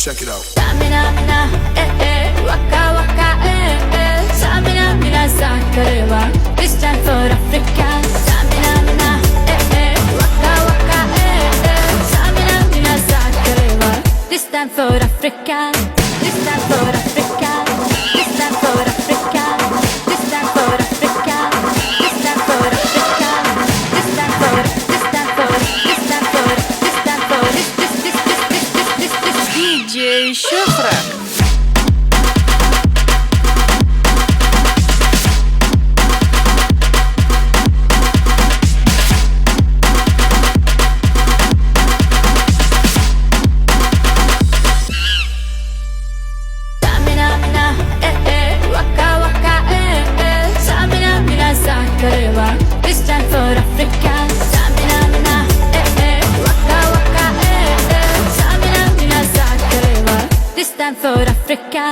Check it out. Tsamina mina, eh eh, waka waka eh eh. Tsamina mina zakarewa, this time for Africa. Tsamina mina, eh eh, waka waka eh eh. Tsamina mina zakarewa, this time for Africa. This time for Africa. This time for Africa. This time for Africa. This time for Africa. This time for, this time for, this time for, this time for, this this this this this this this this. DJ Şöhrat. Tsamina mina, eh eh, waka waka eh eh. Tsamina mina zakarewa, this time for Africa. Tsamina mina, eh eh, waka waka eh eh. Tsamina mina zakarewa, this time for Africa.